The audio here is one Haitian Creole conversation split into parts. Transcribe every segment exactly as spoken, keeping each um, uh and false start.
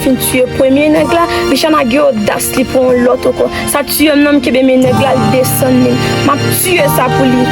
fin tiye premye nèg la, Richana gen odas li pran yon lòt ankò. Sa tiye m nan, m kenbe men nèg la, l desann li. M ap tiye sa pou li.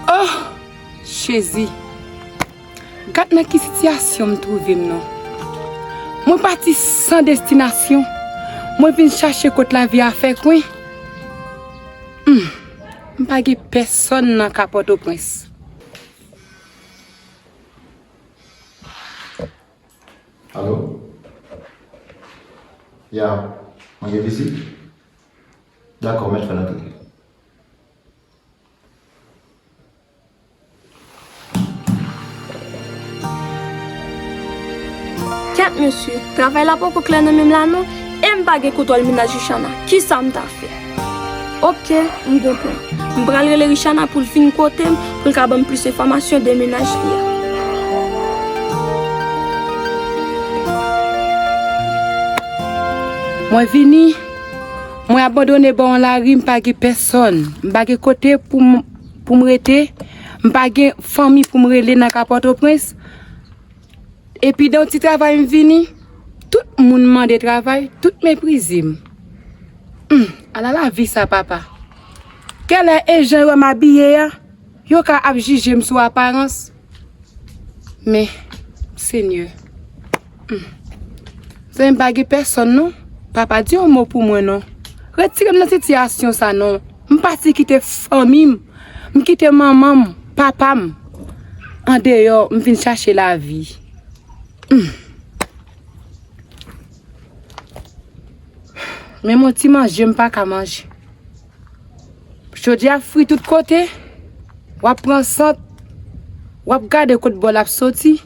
Oh! Jezi! Gad nan ki sitiyasyon m twouve m nan. Mwen pati san destinasyon. Mwen vin chache kot lavi a fè kwen. Hmm. M pa gen pèsonn nan ka Pòtoprens. Alo? Ya, mwen gen vizit? Dakò, mèt fè l antre. Kèt mesye, travay la poko klè nan men m la non, e m pa gen kontwòl mennaj Richana. Kisa m ta fè? Ok, m gon plan. M pral rele Richana pou l vin kote m, pou l ka ban m plis enfòmasyon de mennaj li a. Mwen vini, mwen abandone bò yon lari, m pa gen pèsonn, m pa gen kote pou m, pou m rete, m pa gen fanmi pou m rele nan ka Pòtoprens. Epi de yon ti travay m vini, tout moun mande travay, tout meprize m. Hmm, ala lavi sa papa. Kèlè e jan yo wè m abiye a, yo ka ap jije m sou aparans. Men, Senyè, hmm, zanmi m pa gen pèsonn non. Papa, di yon mo pou mwen non. Retire m nan sitiyasyon sa non. M pati kite fanmi m. M kite manman m, papa m andeyò, m vin chache lavi. Hmm. Menm yon ti manje m pa ka manje. Chodyè ap fri tout kote. W ap pran sant, w ap gade kot bòl ap soti.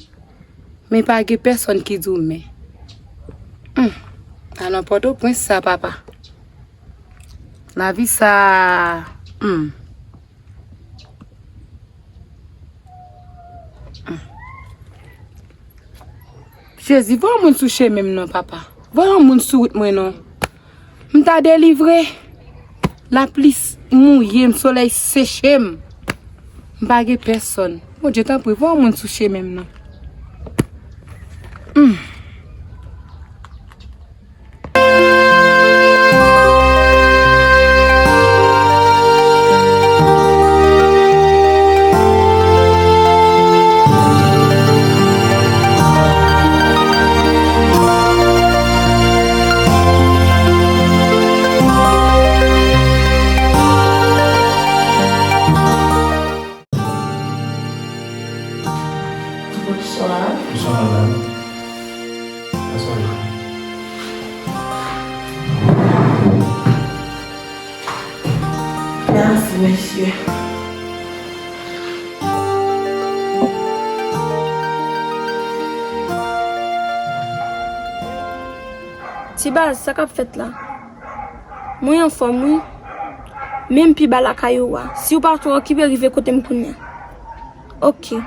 Men pa gen pèsonn ki di w men. Hmm. Ala Pòtoprens sa papa. Lavi sa. Hmm. Jezi, voye yon moun sou chemen m non, papa. Voye yon moun sou wout mwen non. M ta delivre. Lapli s-, mouye m, solèy seche m. M pa gen pèsonn. Bondye, tanpri, voye yon moun sou chemen m non. Hmm. Bonswa. Bonswa, madanm. Bonswa. Mèsi, mesye. Ti baz, sa k ap fèt la? Mwen anfòm wi. Men m pi ba lakay ou a. Si w pa twò okipe, rive kote m kounye a. Ok.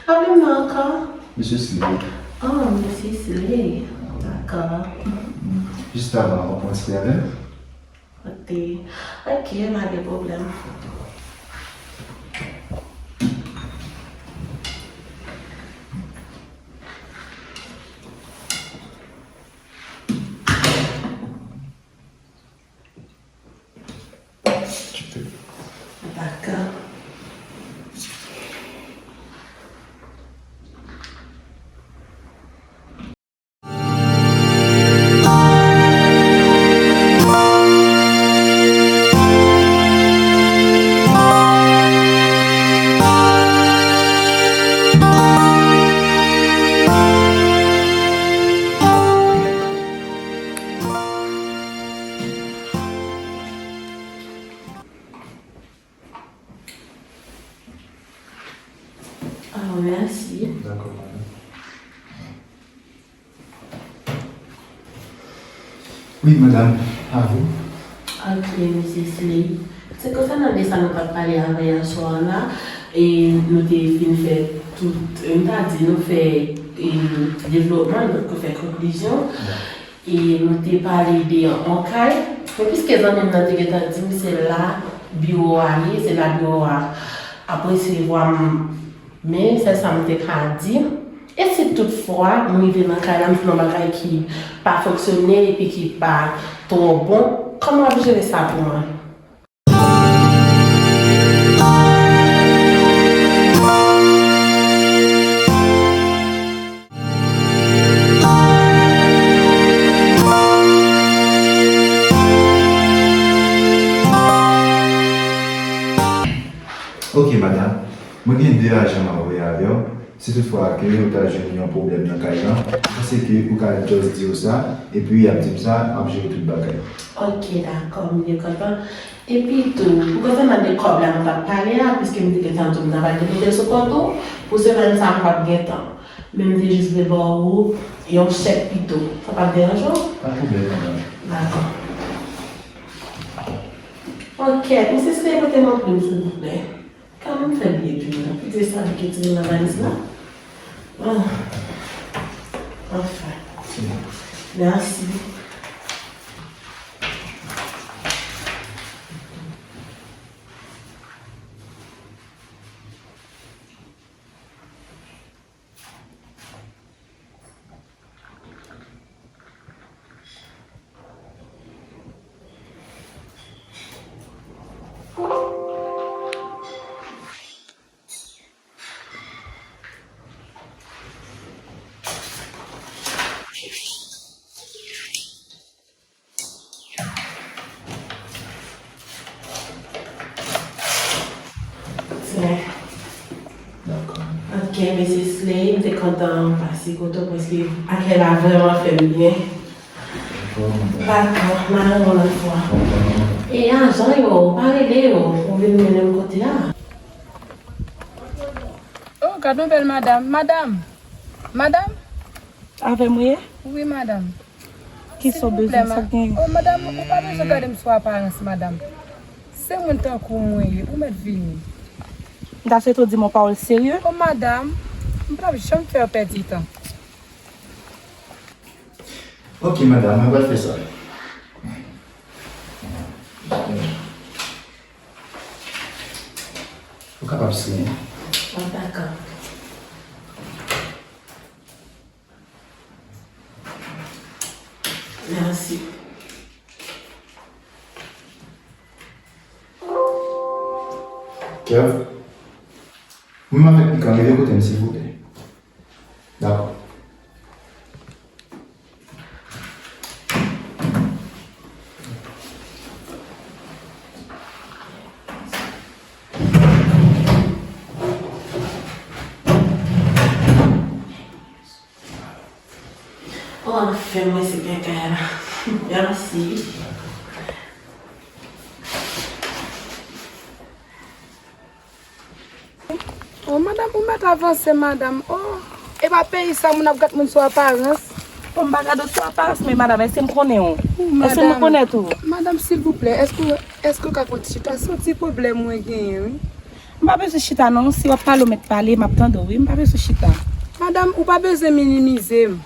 Rele m non ankò? Mesye Slay. Oh, Mesye Slay. Dakò. Jis avan, w ap rantre avè m? Ok. Ok, pa gen pwoblèm. Dakò. Ah, mèsi. Dakò, madanm. Wi, madanm, a vous. Ok, Mesye Slay. Se konsènan de sa nou t ap pale avan yè swa la, e nou te fin fè tout, m ta di nou fè, e, devlopman, nou te fè konklizyon. E nou te pale de yon kay. Men piske zanmi m nan te gentan di m se la biwo a ye, se la biwo a ap resevwa m. Men sèl sa m te ka di. E si toutfwa m rive nan kay la, m jwenn yon bagay ki pa fonksyone epi ki pa twò bon, kòman w ap jere sa pou mwen? Ok, madanm. Mwen gen de ajan m ap voye avè w. Si toutfwa ke ou ta jwenn yon pwoblèm nan kay lan, m panse ke ou ka just di yo sa, epi y ap di m sa, m ap jere tout bagay. Ok, dakò, m byen kontan. Epi tou, pou konsènan de kòb la nou t ap pale a, piske m te gentan di w m ta pral depoze l sou kont ou, pou semèn sa a m p ap gen tan. Men m te jis vle ba w yon chèk pito. Sa p ap deranje w? Pa pwoblèm, madanm. Dakò. Ok, misye Slay, pote m yon plim, silvouplè. Kanmenm fè byen plim nan. Piti sa li ki tire nan valiz la. Ah. Anfen. Mèsi. Dakò. Ok, mesye Slay, m te kontan pase kote w paske akèy la vrèman fè m byen. Dakò, dakò, n a rewè yon lòt fwa. E ajan yo, ou pa rele yo pou vin mennen m kote a? Oh, gad yon bèl madanm. Madanm! Madanm! Avè m ou ye? Wi, madanm. Kisa w bezwen, sa k genyen? Oh, madanm, ou pa bezwen gade m sou aparans, madanm. Se moun tankou w mwen ye, ou mèt vini. M ta swete w di m yon pawòl serye. Oh, madanm, m p ap janm fè w pèdi tan. Ok, madanm, mwen pral fè sa. Ou kapab siyen. Oh, dakò. Mèsi. Kev, mwen avèk Pikan, rive kote m, silvouplè. Dakò. Oh, anfen, mwen se kaka la. Mèsi. Oh, madanm, ou mèt avanse, madanm. Oh, e pa peyi sa moun ap gad moun sou aparans. Oh, m pa gad ou sou aparans, men madanm, èske m konnen w? Èske m rekonèt ou? Madanm, silvouplè, èske, èske w ka fè yon ti chita? Se yon ti pwoblèm mwen genyen, wi. M pa bezwen chita non, si w ap pale w mèt pale, m ap tande w wi, m pa bezwen chita. Madanm, ou pa bezwen minimize m.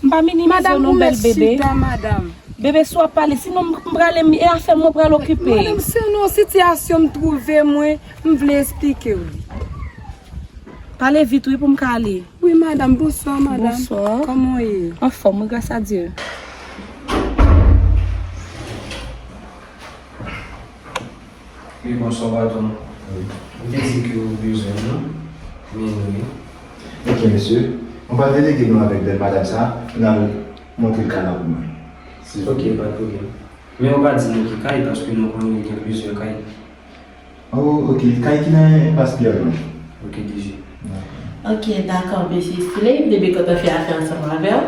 M pa minimize w non, bèl bebe. Madanm, ou mèt chita, madanm. Bebe, si w ap pale, sinon m, m prale, m, e afè m mwen pral okipe. Madanm, se nan yon sitiyasyon m twouve mwen, m vle esplike w li. Pale vit wi pou m ka ale. Wi, madanm, bonswa, madanm. Bonswa. Kòman w ye? Anfòm wi, gras a Dye. Wi, bonswa, patwon. Wi. Ou te di ke ou bezwen m, non? Men nou wi. Ok, mesye. Mwen pral delege nou avèk bèl madanm sa pou n al montre l kay la pou mwen. Silvouplè. Ok, pa de pwoblèm. Men ou pa di nou ki kay, paske nou konnen gen plizyè kay. Oh, ok. Kay ki nan enpas Pyè Blanch. Ok, D J. Ok, dakò, mesye Styles, m te byen kontan fè afè ansanm avè w.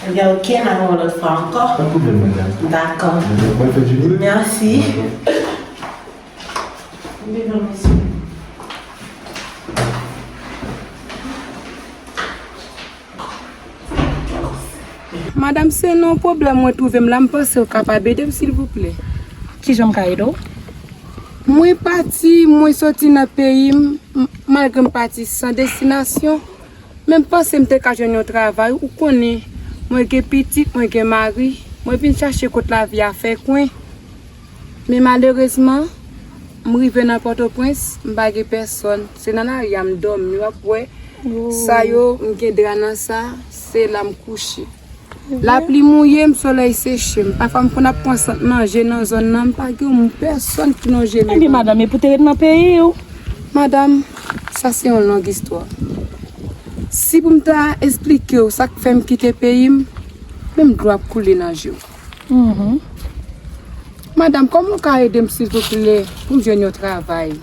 Ebyen, ok, n a wè w lòt fwa ankò. Pa de pwoblèm, madanm. Dakò. Bòn fèt jounen. Mèsi. Dakò. Devan mesye. Madanm, se nan yon pwoblèm mwen twouve m la, m panse w kapab ede m, silvouplè. Kijan m ka ede w? Mwen pati, mwen soti nan peyi m, m, malgre m pati san destinasyon, men m panse m te ka jwenn yon travay. Ou konnen, mwen gen pitit, mwen gen mari, mwen vin chache kot lavi a fè kwen. Men malerezman, m rive nan Pòtoprens, m pa gen pèsòn. Se nan lari a m dòmi, w ap wè. Oh. Sa yo, m gen dra nan sa, se la m kouche. Lapli mouye m, solèy seche m. Pafwa m konn ap pran sant manje nan zòn nan, m pa gen yon pèsòn ki lonje men ban m. Ebyen, madanm, e pou te ret nan peyi w? Madanm, sa se yon long istwa. Si pou m ta esplike w sa k fè m kite peyi m, menm dlo ap koule nan je w. Mhm. Madanm, kòman w ka ede m, silvouplè, pou m jwenn yon travay?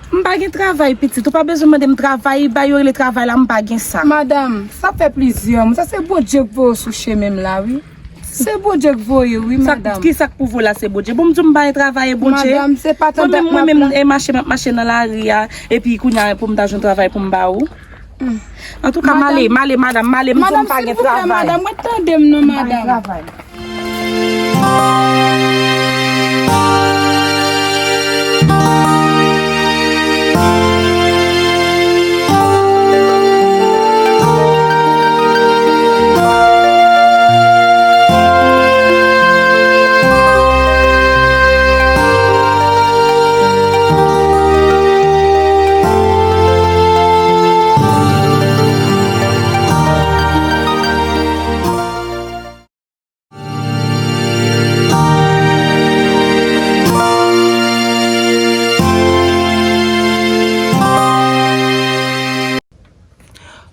M pa gen travay, pitit. Ou pa bezwen mande m travay, ba yo rele travay la, m pa gen sa. Madanm, sa fè plizyè mwa. Sa se Bondye k voye w sou chemen m la, wi. Se Bondye k voye w, wi, madanm. Ki sa k pou voye w la, se Bondye? Bon, m di w m pa gen travay, e Bondye? Madanm, se pa tande. Mwen menm, mwen menm, e mache, m ap mache nan lari a, epi kounye a pou m ta jwenn travay pou m ba ou. Antouka, m ale, m ale, madanm, m ale, m di w m pa gen travay. Madanm, silvouplè, madanm, mwen tande m non, madanm. M pa gen travay.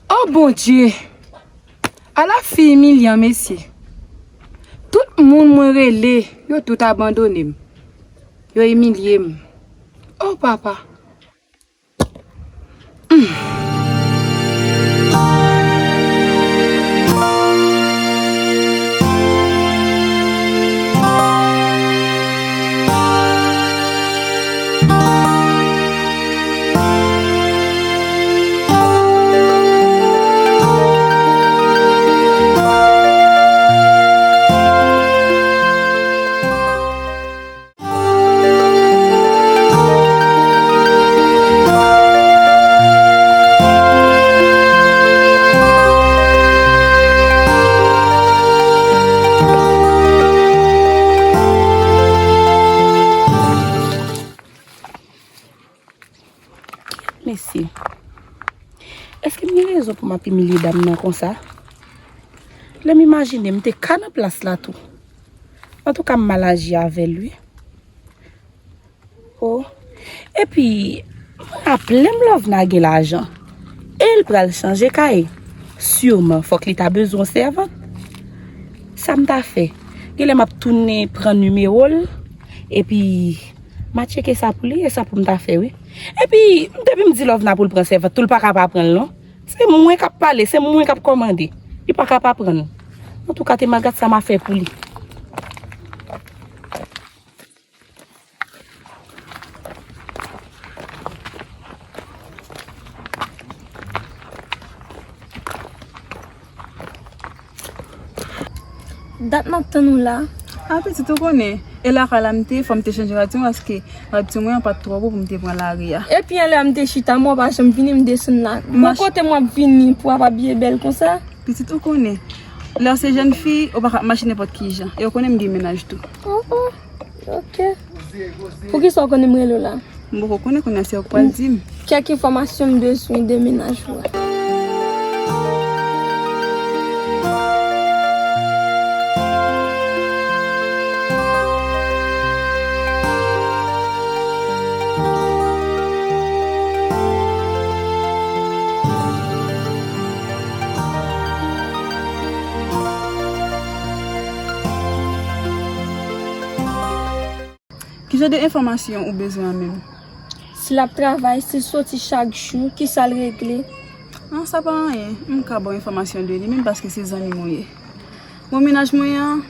O Bondye! Ala fi imilyan, mesye. Tout moun mwen rele, yo tout abandone m. Yo imilye m. O papa! Mesye, èske m gen rezon pou m ap imilye dam nan konsa? Lè m imajine m te ka nan plas la tou. Antouka, m mal aji avè l, wi. O. Epi, mwen raple m Lovna gen lajan. E l pral chanje kay. Siman, fòk li ta bezwen yon sèvant. Sa m ta fè? Genlè m ap tounen pran nimewo l. Epi, m a tcheke sa pou li, e sa pou m ta fè, wi. Epi, depi m di Lovna pou l pran sèvant, tou l pa ka pa pran l, non. Se mwen k ap pale, se mwen k ap kòmande. Li pa ka pa pran l. Antouka, te magat sa m a fè pou li. Dat m ap tann ou la. A, pitit, ou konnen, E lakay la m te, fò m te chanje rad sou mwen, paske rad sou mwen an pa t twò bon pou m te pran lari a. Epi anlè a m te chita, mwen w pa janm vini, m desann la. Bon, kote mwen ap vini pou w ap abiye bèl konsa? Pitit, ou konnen, lè w se jèn fi, ou pa ka ap mache nenpòt ki jan. E ou konnen m gen mennaj tou. Oh, oh, ok. Poukisa w konnen m rele w la? M poko konnen, kounye a se ou k pral di m. Kèk enfòmasyon m bezwen de mennaj ou a. Ki jan de enfòmasyon ou bezwen an menm? Si l ap travay, si l soti chak jou, kisa l regle? Non, sa pa anyen. M ka ba w enfòmasyon de li menm paske se zanmi m ou ye. Bon, mennaj mwen an,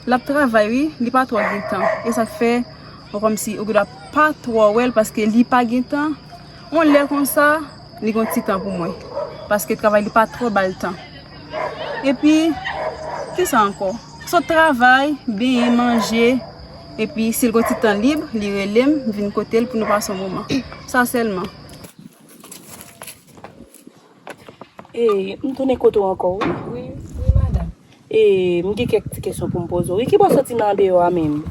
l ap travay wi, li pa twò gen tan. E sa k fè, ou kòmsi ou gendwa pa twò wè l paske li pa gen tan. Yon lè konsa, li gon ti tan pou mwen. Paske travay li pa twò ba l tan. Epi, kisa ankò? Sot travay, benyen, manje. Epi, si l gon ti tan lib, li rele m, m vin kote l pou nou pase yon moman. Sa sèlman. E, m tounen kote w ankò, wi. Wi, wi, madanm. E, m gen kèk ti kesyon pou m poze w. Wi, ki bò w soti nan andeyò a menm?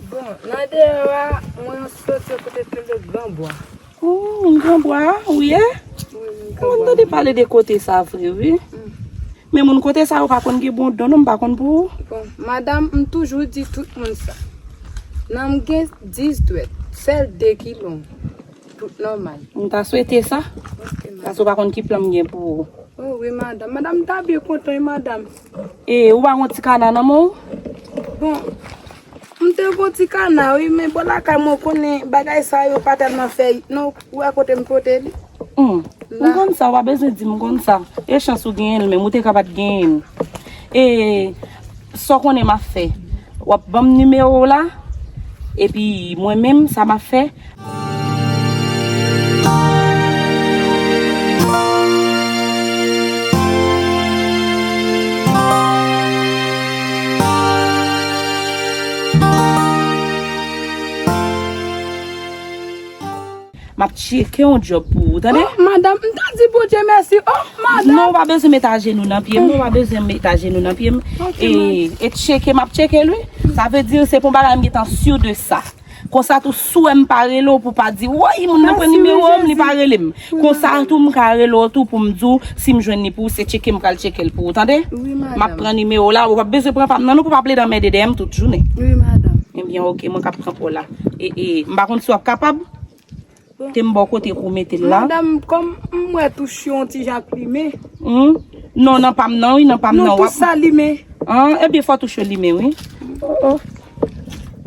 Bon, nan andeyò a, mwen soti kote rele Gran Bwa. Oh, Gran Bwa, wi, e? Wi, wi, Gran Bwa. Mwen tande pale de kote sa vre, wi. Mm. Men moun kote sa yo pa konn gen bon don, non, m pa konn pou ou. Bon, madanm, m toujou di tout moun sa. Nan m gen dis dwèt, sèl de ki long. Tout nòmal. M ta swete sa. Ok, madanm. Paske w pa konn ki plan m gen pou ou. Oh, wi, madanm. Madanm, m ta byen kontan, wi, madanm. E, ou pa gon ti kana nan men w? Bon, m te gon ti kana, wi, men bò lakay mwen, w konnen bagay sa yo pa tèlman fè, non, ou wè kote m pote li. Hmm. M konn sa, w pa bezwen di m konn sa. E chans ou genyen l, menm ou te ka pa t genyen l. E sa w konnen m ap fè? W ap ban m nimewo w la, epi mwen menm, sa m ap fè, m ap tcheke yon djòb pou ou, tande? Oh, madanm, m ta di Bondye mèsi. Oh, madanm. Non, ou pa bezwen met ajenou nan pye m, non, ou pa bezwen met ajenou nan pye m. Ok, e, e tcheke, m ap tcheke l, wi. Sa vle di, se pou bagay m gentan si de sa. Konsa tou, si w wè m pa rele w pou w pa di, woy, moun nan pran nimewo m, li pa rele m. Konsa tou, m ka rele w tou pou m di w, si m jwenn li pou ou, se tcheke m pral tcheke l pou ou, tande? Wi, madanm. M ap pran nimewo w la, ou p ap bezwen pran pa m nan, non, pou w pa plede anmède dèyè m tout jounen. Wi, madanm. Ebyen, ok, mwen k ap pran pa w la. E, e, m pa konn si w ap kapab. Te m bò kote pou w mete l la. Madanm, kòm m wè touch yo yon ti jan ap limen. Hmm? Non, nan pa m nan, wi, nan pa m nan. Non, touch sa limen. An, ebyen, fò touch yo limen, wi. Oh, oh.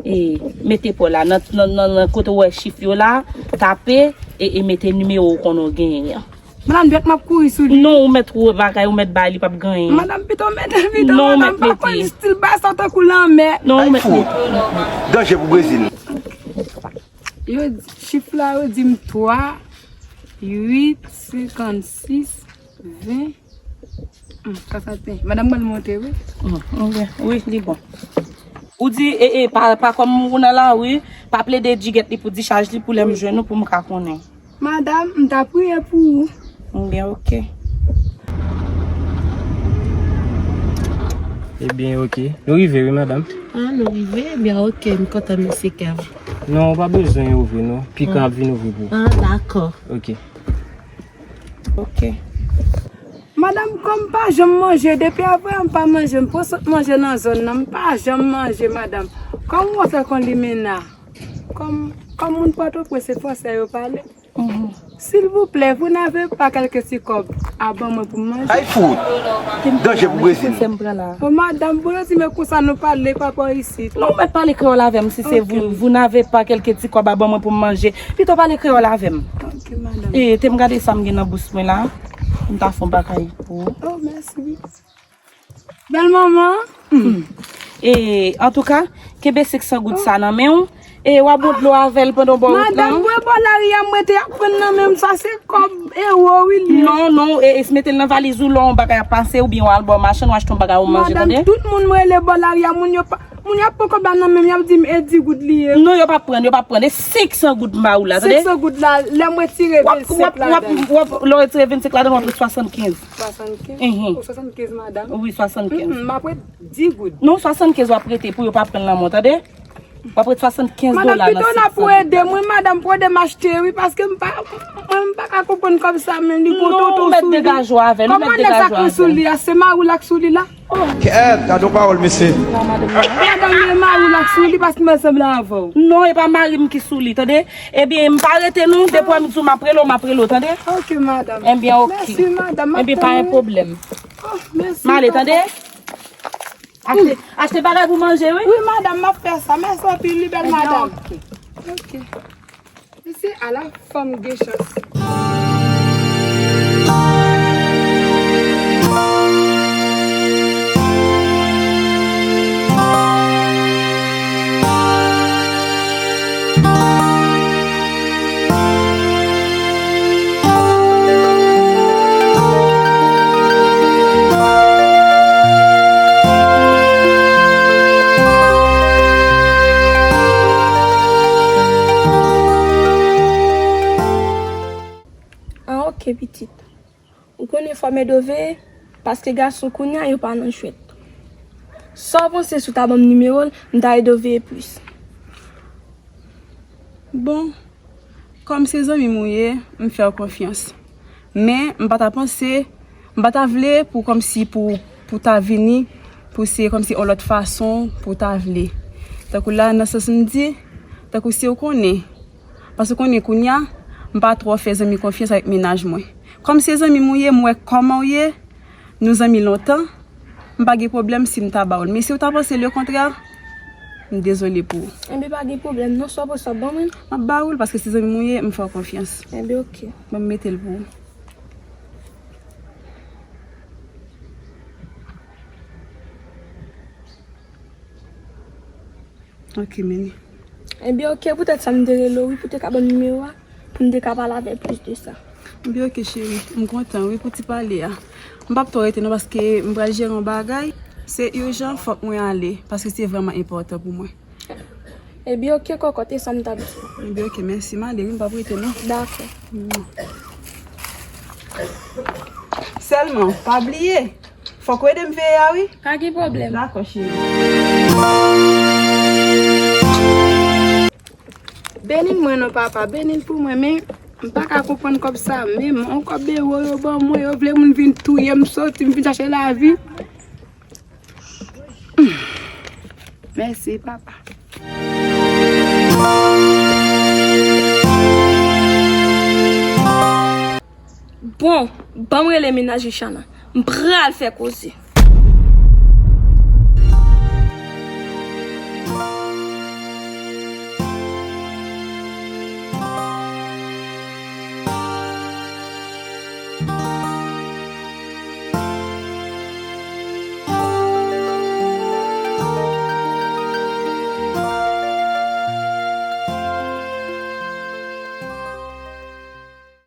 E, mete pa w la, nan, nan, nan, nan kote w wè chif yo la, tape, e, e mete nimewo w konnen w genyen an. Madanm, dwèt m ap kouri sou li. Non, ou mèt wè bagay, ou mèt bay, li p ap gen anyen. Madanm, pito mete, pito, non, madanm, pa konn stil bay sa tankou lanmè. Non, ou mèt mete. Danje pou Brezil. Yo, chif la, yo di m twa, uit, senkannsis, ven. Hmm, sa, sa te. Madanm, mwen monte, wi. Hmm, ok, wi, li bon. Ou di, e, e, pa, pa kòm ou nan lari, pa plede djigèt li pou dichaj li pou lè m jwenn ou pou m ka konnen. Madanm, m ta priye pou ou. Ebyen, ok. Ebyen, ok. Nou rive, wi, madanm. Ah, nou rive? Ebyen, ok. M kontan, mesye Kev. Non, ou pa bezwen ouvri, non. Pikan ap vin ouvri pou ou. Ah, dakò. Ok. Ok. Madanm, kòm m pa janm manje, depi avanyè m pa manje, m pran sot manje nan zòn nan, m pa janm manje, madanm. Kòm ou wè fè kon limena, kòm, kòm moun Pòtoprens, se fransè yo pale. Mhm. Silvouplè, vous n'avez pas quelques ti kòb a ban mwen pou m manje? Ay fout! Danje pou Brezil. Bon, madanm, bon, yo di, men konsa nou pale, papa, isit. Non, ou mèt pale kreyòl avè m, si se vous, vous n'avez pas quelques ti kòb a ban mwen pou m manje. Pito pale kreyòl avè m. Ok, madanm. E, te m gade sa m gen nan bous mwen la. M ta fè yon bagay pou ou. Oh, mèsi. Bèl manman. Hmm. E, antouka, kenbe senk san goud sa nan men w. E, w a bon dlo avè l pandan w bò wout lan. Madanm, mwen bò lari a m rete, y ap pran nan men m, sa se kòb ewo, wi, li ye. Non, non, e, e, mete l nan valiz ou, lè yon bagay ap pase, oubyen w al bò machann, w achte yon bagay ou manje, tande? Madanm, tout moun mwen rele bò lari a, moun yo pa, Moun y ap pran kòb la nan men m, y ap di m e di goud li ye. Non, yo p ap pran, yo p ap pran. E senk san goud m ba ou la, tande? Senk san goud la, lè m retire vennsenk ladan. W ap, w ap, w ap, lè w retire vennsenk ladan, w ap ret swasannkenz. Swasannkenz? Mhm. Ou swasannkenz, madanm? Wi, swasannkenz. Mm, mm, m ap ret di goud. Non, swasannkenz w ap rete pou yo pa pran l nan men w, tande? W ap ret swasannkenz dola nan senk san goud. Madanm, pito w ap ede m, wi, madanm, pou ede m achte, wi, paske m pa, mwen, m pa ka konprann kòb sa, men li gwo tonton sou li. Non, ou mèt degaje w avè l, ou mèt degaje w avè l. Kòman nèg sa k sou li a, se mari w la k sou li la? Kèt, gade yon pawòl, mesye. Madanm, e mari w la k sou li, paske m ansanm la avè w. Non, e pa mari m ki sou li, tande? Ebyen, m pa rete non, depi w m di w m ap rele w, m ap rele w, tande? Ok, madanm. Ebyen, ok. Mèsi, madanm, m ap tann ou. Ebyen, pa gen pwoblèm. Oh, mèsi, papa. M ale, tande? Achte, achte bagay pou manje, wi. Wi, madanm, m ap fè sa. Mèsi anpil, wi, bèl madanm. Ok. Ok. Mesye, ala fanm gen chans. Ah, ok, pitit. Ou konnen fò m ede w veye, paske gason kounye a yo pa nan jwèt. Sa w panse si w ta ban m nimewo l, m ta ede w veye plis. Bon, kòm se zanmi m ou ye, m fè w konfyans. Men, m pa ta panse, m pa ta vle pou kòmsi pou, pou ta vini, pou se kòmsi yon lòt fason pou ta vle. Tankou la, nan sans m di, tankou si w konnen, paske w konnen kounye a, m pa twò fè zanmi konfyans avèk mennaj mwen. Kòm se zanmi m ou ye, m wè kòman w ye, nou zanmi lontan, m pa gen pwoblèm si m ta ba w l. Men si w ta panse lekontrè, m dezole pou ou. Enben, pa gen pwoblèm, non, sa w panse w ap ban mwen l? M ap ba ou l, paske se zanmi m ou ye, m fè w konfyans. Enben, ok. Ban m mete l pou ou. Ok, men li. Enben, ok, poutèt sa m te rele w, wi, pou te ka ban m nimewo a, pou m te ka pale avè l plis de sa. Enben, ok, cheri, m kontan, wi, pou ti pale a. M p ap twò rete, non, paske m pral jere yon bagay. Se ijan, fòk mwen ale, paske se vrèman enpòtan pou mwen. Enben, ok, kòkòt, e sa m t ap di. Enben, ok, mèsi, m ale, wi, m p ap rete, non. Dakò. Mm. Sèlman, pa bliye. Fòk ou ede m veye a, wi. Pa gen pwoblèm. Dakò, cheri. Beni l mwen non, papa, beni l pou mwen, men m pa ka konprann kòb sa menm. On kòb ewo yo ban mwen, yo vle moun vin touye m, soti m vin chache lavi. Mèsi, papa. Bon, ban m rele mennaj Richana. M pral fè koze.